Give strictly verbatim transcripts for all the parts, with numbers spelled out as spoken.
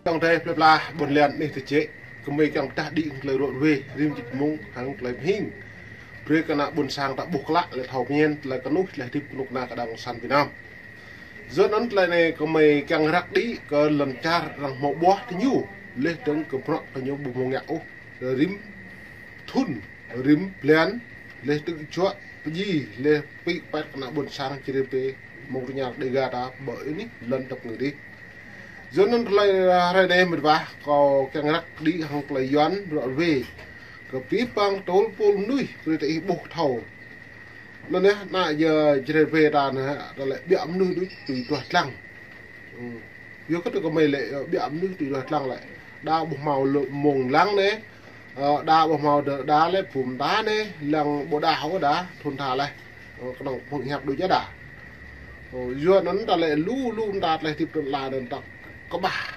Ayŏng adơi plơi pla ƀôn lan anih tơčĕ, gơmơi kiăng pơdah đĭ hăng tơlơi ră ruai, rĭm čit mông hăng tơlơi pơhing. Brơi kơ ană ƀôn sang ta ƀuh klă lĕ thâo pơñen, tơlơi kơnuih, tơlơi hơdip kơnuk kơna kơ đảng cộng sản Việt Nam. Yua anŭn tơlơi anai gơmơi kiăng răk đĭ kơ lŏn čar arăng hmâo ƀuah tơ ñu, laih dơ̆ng kơ bruă kơ ñu ƀu hmâo ngă ôh, rĭm thŭn, rĭm blan, laih tơ̆ juă pơjing, laih pĭ pĕt kơ ană ƀôn sang Jrai pĕ mơ̆ng rơñal Đêga ta ƀơi anih lŏn tơpơngư dih. Yua anŭn tơlơi hrơi anai mĕt wa, kâo kiăng răk đĭ hăng tơlơi Yuan ră ruai kơ abih bang tơl pôl mơnuih brơi ta ih ƀuh thâo. Anŭn yơh, ană Jrai pĕ ta anai, ta lĕ ƀiă mơnuih đôč tui duah lăng. Yua kơ tơ gơmơi lĕ, ơ, ƀiă mơnuih tui duah lăng lĕ. Đa ƀu hmâo lơ mông lăng anai, ơ, đa ƀu hmâo đơ đa lĕ, bum đa anai, lăng ƀu đa hŏ đa, thŭn tha lĕ. Ơ, kơnơ̆ng phung hiăp đôč đa. Ơ, yua anŭn ta lĕ lu lu ta tơlơi hơdip tơlơi anŭn ta kơƀah.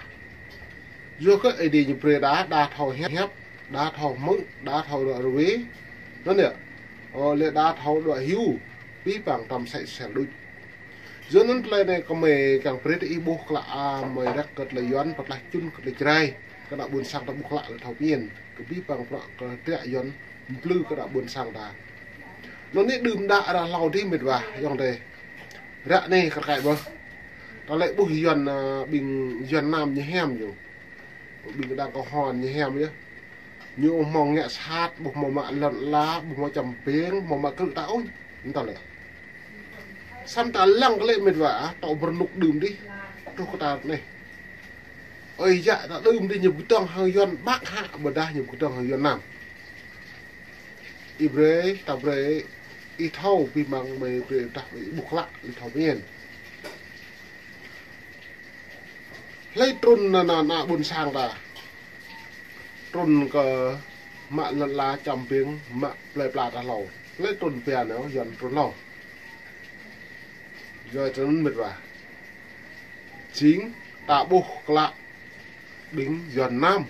Yua kơ Ơi Adai ñu brơi đa, đa thâo hiăp, đa thâo hmư̆, đa thâo ră ruai. Anŭn yơh. Ơ, lĕ đa thâo đuaĭ hyu, abih bang tơm sĕ sel đôč. Yua anŭn tơlơi anai gơmơi kiăng brơi ta ih ƀuh klă, a, mơi răk kơ tơlơi Yuan pơtlaih čun kơ tơlơi Jrai. Kơ ană ƀôn sang ta ƀuh klă lĕ thâo pơñen. Kơ abih bang bruă kơ tơlơi Yuan mplư kơ ană ƀôn sang ta. Anŭn anai đưm đă ră hlâo dih mĕt wa, ayŏng adơi. Ră anai kar kaĭ ƀơh. Ta lĕ ƀuh Yuan, a, ƀing Yuan Nam ñu hiam ñu. Ƀing đảng cộng hòa ñu hiam yơh. Ñu ƀu hmâo ngă sat, ƀu hmâo mă lŏn ala, ƀu hmâo čăm ping, ƀu hmâo mă krư̆ ta ôh. Anŭn ta lĕ. Samơ̆ ta lăng kơ lĕ mĕt wa, a, tŏ bơrơnŭk đưm dih. Truh kơ ta anai. Ơi yă ta đưm dih ñu pơkơdơ̆ng hăng Yuan Bắc hă, ƀôdah ñu pơkơdơ̆ng hăng Yuan Nam. Ih brơi, ta brơi, ih thâo abih bang mơi brơi ta ƀuh klă, ih thâo pơñen. Hlơi trŭn ană, ană, ană ƀôn sang ta. Trŭn kơ mă lŏn ala čăm ping, mă plơi pla ta hlâo. Hlơi trŭn pia anai, Yuan trŭn hlâo. Yua anŭn mĕt wa. Jing ta ƀuh klă ƀing Yuan Nam.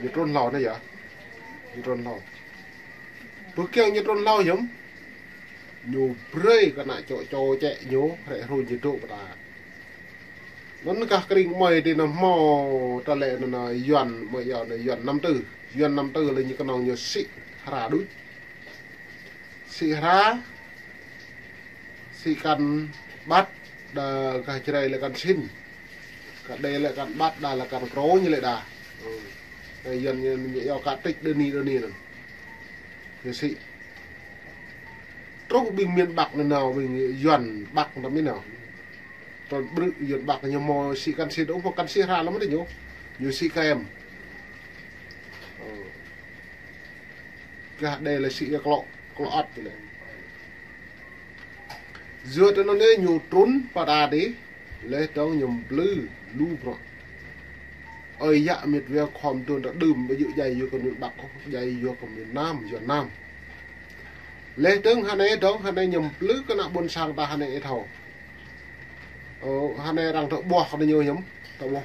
Ñu trŭn hlâo anai yơh. Ñu trŭn hlâo. Pơkiăng ñu trŭn hlâo hiư̆m? Ñu brơi kơ ană čô čô čĕ ñu, hrĕ hrui ñu dŏ pơ ta. Anŭn kah kring mơi dih anŭn hmâo ta lĕ anŭn Yuan, mơi yua anŭn Yuan Nam Tư. Yuan Nam Tư lĕ ñu kơnơ̆ng ñu sĭ hra đôč. Sĭ hra, sĭ kăn ƀăt, đa gah Jrai lĕ kăn sin. Kah Đê lĕ kăn ƀăt, đa lĕ kăn krô ñu lĕ đa. Ơ. Ơ, Yuan ñu, ñu yua kah trích đơ ni, đơ ni anŭn. Ñu sĭ. Truh ƀing miền Bắc anŭn nao, ƀing Yuan Bắc anŭn mơ̆n nao. Trŭn ƀrư̆ Yuan Bắc ñu hmâo sĭ kăn sin, ƀu hmâo kăn sĭ hra lăm mơ̆n ñu. Ñu sĭ kem. Ơ. Gah Đê lĕ sĭ kơ klŏ, klŏ ăt lĕ. Yua anŭn anai ñu trŭn pơ ta dih, laih dơ̆ng ñu mplư lu bruă. Ơi yă mĕt wa khŏm tŭ ta đưm, ƀu djơ̆ djai yua kơ miền Bắc, djai yua kơ miền Nam, Yuan Nam. Laih dơ̆ng hơnai dơ̆ng, hơnai ñu mplư kơ ană ƀôn sang ta hơnai ih thâo. Ơ, hơnai arăng tơƀuh kơ ñu hiư̆m, tơƀuh.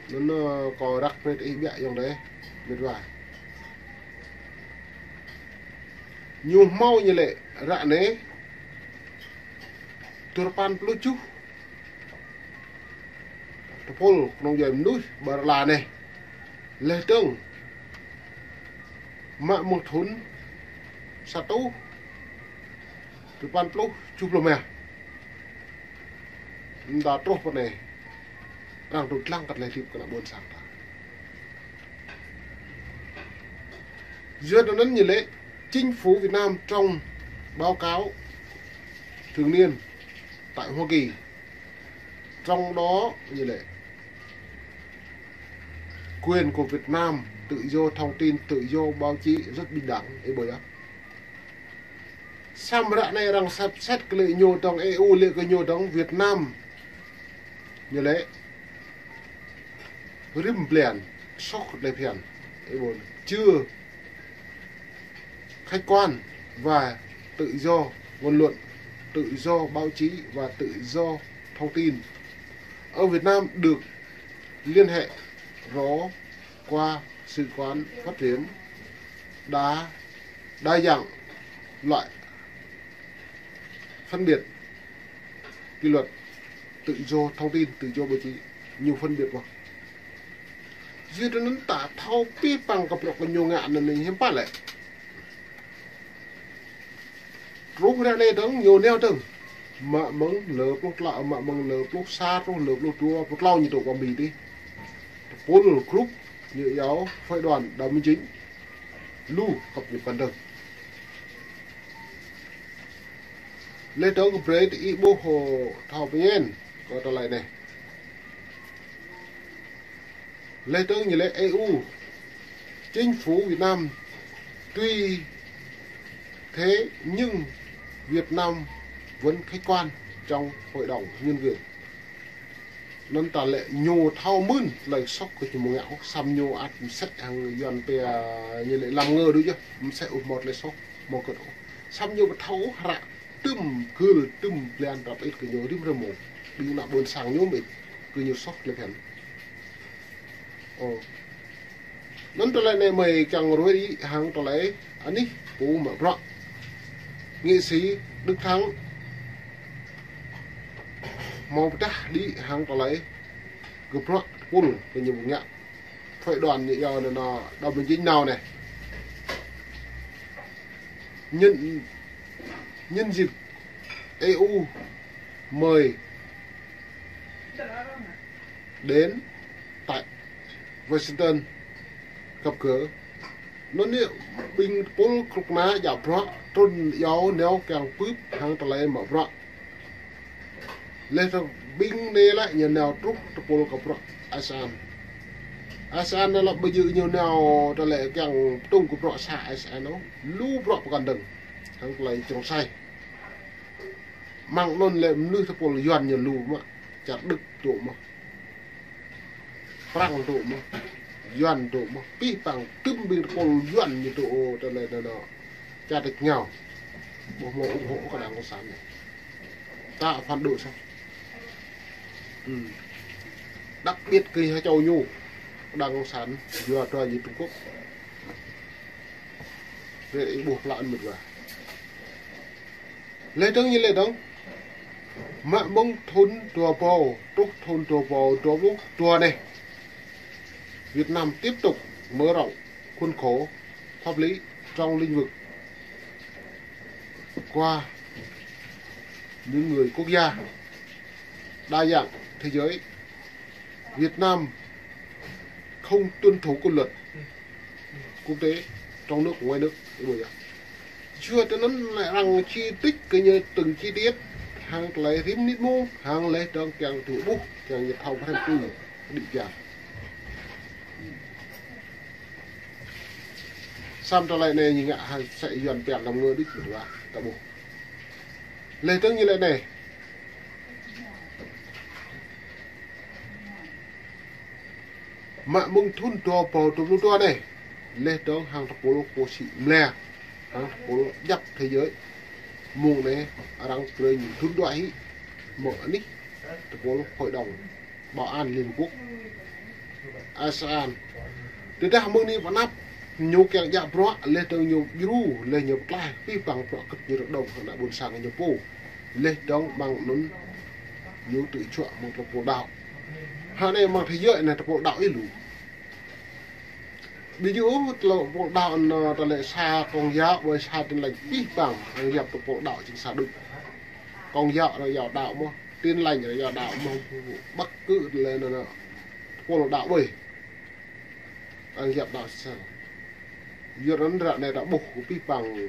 Anŭn, ơ, kâo răk brơi ta ih ƀiă ayŏng adơi, mĕt wa. Ñu hmâo ñu lĕ ră anai, dua rơpăn pluh tơjuh. Tơpul kơnơ̆ng djuai mơnuih ƀơi rơla anai. Laih dơ̆ng. Mă mơ̆ng thŭn sa rơtuh dua rơpăn pluh tơjuh pluh mơ̆n. Anŭn ta truh pơ anai. Arăng dŏ lăng kơ tơlơi hơdip kơ ană ƀôn sang ta. Yua anŭn ñu lĕ, chính phủ Việt Nam trong báo cáo thường niên tại Hoa Kỳ. Trong đó ñu lĕ quyền của Việt Nam, tự do thông tin, tự do báo chí rất bình đẳng. Ê bơi á. Samơ̆ ră anai arăng sĕp sĕt kơ lĕ ñu dơ̆ng E U lĕ kơ ñu dơ̆ng Việt Nam. Ñu lĕ rĭm blan, sŏk lĕ phiăn. Ê bơi. Chưa khách quan và tự do ngôn luận, tự do báo chí và tự do thông tin ở Việt Nam được liên hệ rõ qua sự quán phát triển đa, đa dạng loại phân biệt kỷ luật tự do thông tin, tự do báo chí, ñu phân biệt ƀơ̆. Yua anŭn ta thâo pih păng kơ bruă kơ ñu ngă anŭn hiư̆m pă lĕ. Truh ră anai dơ̆ng ñu nao dơ̆ng. Mă mơ̆ng lơ pluh klâo, mă mơ̆ng lơ pluh sa truh lơ pluh dua, pluh klâo ñu dŏ pơ Mi dih. Tơpul group ñu iâu phái đoàn Đào Minh Chính. Lu kăp ñu kăn dơ̆ng. Lĕ dơ̆ng kơ brơi tơ ih ƀuh thâo pơñen kơ tơlơi anai. Lĕ dơ̆ng ñu lĕ E U, chính phủ Việt Nam, tuy thế nhưng Việt Nam vẫn khách quan trong Hội đồng Nhân quyền. Anŭn ta lĕ ñu thâo mơ̆n tơlơi soh kơ ñu mơ̆ng ngă ôh, samơ̆ ñu ăt mơsĕ hăng Yuan pia ñu lĕ lăm ngơ đôč yơh, mơsĕ ôh hmâo tơlơi soh, hmâo kơt ôh. Samơ̆ ñu ƀu thâo ôh hră tŭm gưl tŭm blan rap ĭt kơ ñu rĭm rơmô. Ƀing ană ƀôn sang ñu mơ̆n kơ ñu soh tơlơi phiăn. Ơ. Anŭn tơlơi anai mơi kiăng ruai đĭ hăng tơlơi anih pô mă bruă. Nghị sĩ Đức Thắng hmâo pơdah đĭ hăng tơlơi kơ bruă tơpul kơ ñu ngă. Phái đoàn ñu iâu anŭn Đào Minh Chính nao anai. Nhân, nhân dịp E U mời đến tại Washington gặp gỡ. Anŭn yơh ƀing tơpul krŭk na djă bruă trŭn iâu nao kiăng bưp hăng tơlơi mă bruă. Lĕ tơ ƀing anai lĕ ñu nao truh tơpul kơ bruă ASEAN. ASEAN anŭn lĕ ƀu djơ̆ ñu nao tơlơi kiăng pơtŭng kơ bruă sa ASEAN ôh. Lu bruă pơkŏn dơ̆ng hăng tơlơi čơrŏng sai. Mơ̆ng anŭn lĕ mơnuih tơpul Yuan ñu lu mơ̆, čar Đức dŏ mơ̆. Prăng dŏ mơ̆, Yuan dŏ mơ̆, pih păng tŭm ƀing tơpul Yuan ñu dŏ tơlơi anŭn. Čar tơčô ñu ƀu hmâo ủng hộ kơ đảng cộng sản anai. Ta phản đối sao? Ừm. Đặc biệt kơ ha châu ñu, đảng cộng sản, yua trò như Trung Quốc. Rĕ ih ƀuh plă anŭn mơ̆n wa. Lĕ dơ̆ng ñu lĕ dơ̆ng. Mă mơ̆ng thŭn dua rơbâo, truh thŭn dua rơbâo dua pluh dua anai. Việt Nam tiếp tục mở rộng khuôn khổ pháp lý trong lĩnh vực qua những người quốc gia đa dạng thế giới. Việt Nam không tuân thủ kỷ luật quốc tế trong nước ngoài nước. Ơ ƀuh yơh. Yua tơ anŭn lĕ arăng chi tiết kơ ñu từng chi tiết, hăng tơlơi rĭm nit mông, hăng lĕ dơ̆ng kiăng tui ƀuh, kiăng ñu thâo pơhrăm tui đĭ kiăng. Samơ̆ tơlơi anai ñu ngă hăng sĕ Yuan pia lăm ngơ đĭ mơ̆n wa, ta ƀuh. Lĕ dơ̆ng ñu lĕ anai. Mă mơ̆ng thŭn dua rơbâo dua pluh dua anai, lĕ dơ̆ng hăng tơpul kơ sĭ mlĕ, hăng tơpul djăp thế giới. Mơ̆ng anai arăng brơi ñu thŭn dua hĭ, mơ̆ng anih tơpul Hội đồng Bảo an Liên Hợp Quốc, ASEAN. Tơdah mơ̆ng anai pơ anăp, ñu kiăng djă bruă, lĕ dơ̆ng ñu djru, lĕ ñu pơklaih, pih păng bruă kơ ñu rơđông hăng ană ƀôn sang ñu pô. Lĕ dơ̆ng mơ̆ng anŭn ñu tŭ čuă mơ̆ng tơpul đaŏ. Hă anai mơ̆ng thế giới anai tơpul đaŏ ih lu. Ƀu djơ̆ tơpul đaŏ anŭn tơlơi sa Công giáo, ƀơi sa Tin Lành pih păng, arăng yap tơpul đaŏ jing sa đôč. Công giáo arăng yap đaŏ mơ̆n, Tin Lành arăng yap đaŏ mơ̆n, bất cứ tơlơi anŭn tơpul đaŏ ƀơi. Arăng yap đaŏ sa. Yua anŭn ră anai ta ƀuh kơ pih păng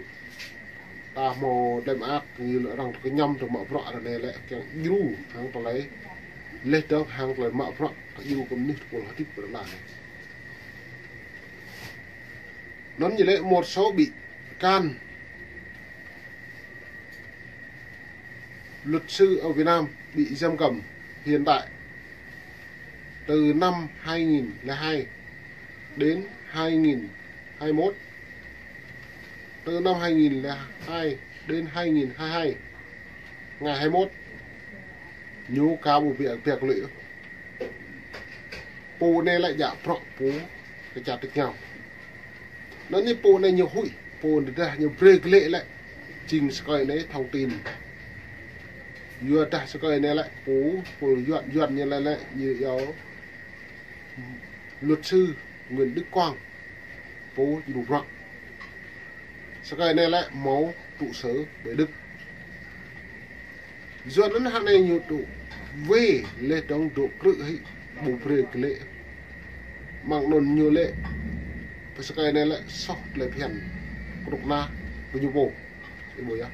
ta hmâo tơlơi mơak, ñu lĕ arăng tơ kơñăm tơ mă bruă ră anai lĕ kiăng djru hăng tơlơi. Lĕ dơ̆ng hăng tơlơi mă bruă kơ djru kơ mơnuih tơpul hơdip ră anai. Anŭn ñu lĕ một số bị can luật sư ở Việt Nam bị giam cầm hiện tại từ năm hai nghìn lẻ hai đến hai nghìn hai mươi mốt. Từ năm hai nghìn lẻ hai đến hai nghìn hai mươi hai, ngày hai mươi mốt, ñu ka ƀu pơhiăp pơhiăp lĕ. Pô anai lĕ djă bruă pô kơ čar tơčô ñu. Anŭn ñu pô anai ñu huĭ, pô anai dah ñu brơi glaĭ lĕ. Jing sơkơi anai thông tin. Yua dah sơkơi anai lĕ pô, pô Yuan, Yuan ñu lĕ lĕ, ñu iâu luật sư Nguyễn Đức Quang, pô djru bruă. Sơkai anai lĕ hmâo trụ sở Bến Lức. Yua anŭn hơnai ñu tŭ wai lĕ tơ̆ng dŏ krư̆ hĭ ƀu brơi kơ lĕ. Mơ̆ng anŭn ñu lĕ, pơ sơkai anai lĕ soh tơlơi phiăn kơnuk kơna kơ ñu pô. Ih ƀuh yơh.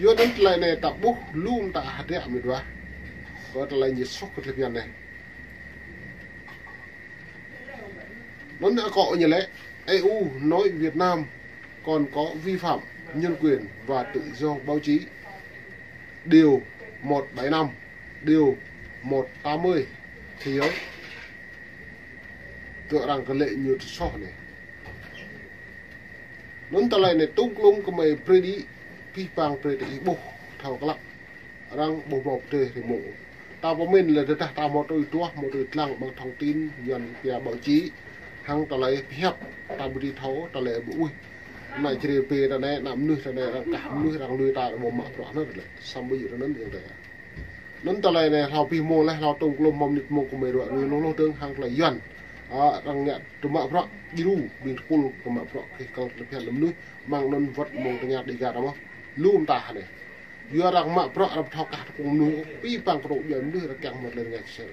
Yua anŭn tơlơi anai ta ƀuh lu mơta hơdră mĕt wa. Kơ tơlơi ñu soh kơ tơlơi phiăn anai. Anŭn akŏ ñu lĕ, E U nói Việt Nam còn có vi phạm nhân quyền và tự do báo chí. Điều một bảy năm, điều một tám mươi thế giới. Tui arăng kơ lĕ ñu tơsoh anai. Anŭn tơlơi anai tŭng klŭng kơmơi brơi đĭ, pih pang brơi đĭ ih ƀuh thâo klă. Arăng ƀuh hmâo pơdơi rơmô. Ta pơmĭn lĕ tơdah ta hmâo tui tuah, hmâo tui lăng ƀăng thông tin, Yuan pia báo chí. Hăng tơlơi pơhiăp, ta ƀu dưi thâo, tơlơi ƀu ƀuh. Ană Jrai pê ta anai, ană mơnuih ta anai, arăng kah mơnuih, arăng lui ta, ƀu mă bruă anŭn lĕ. Samơ̆ ƀu djơ̆ anŭn yơh ta. Anŭn tơlơi anai hlâo pih mông lĕ, hlâo tŭng klŭm mơnit mông kơmơi ruă, lui lôh lôh dơ̆ng hăng tơlơi Yuan. A, arăng ngă tơmă bruă, djru, ƀing tơpul kơ mă bruă, kơ kơl tơlơi phiăn lăm mơnuih, mơ̆ng anŭn wơ̆t mông tơngia Dega ta mơ̆n. Lu mơta hơnai. Yua arăng mă bruă arăng thâo kah tơpul mơnuih, pih pang kơdŏ djuai mơnuih arăng kiăng mơ̆t lĕ ngă sel.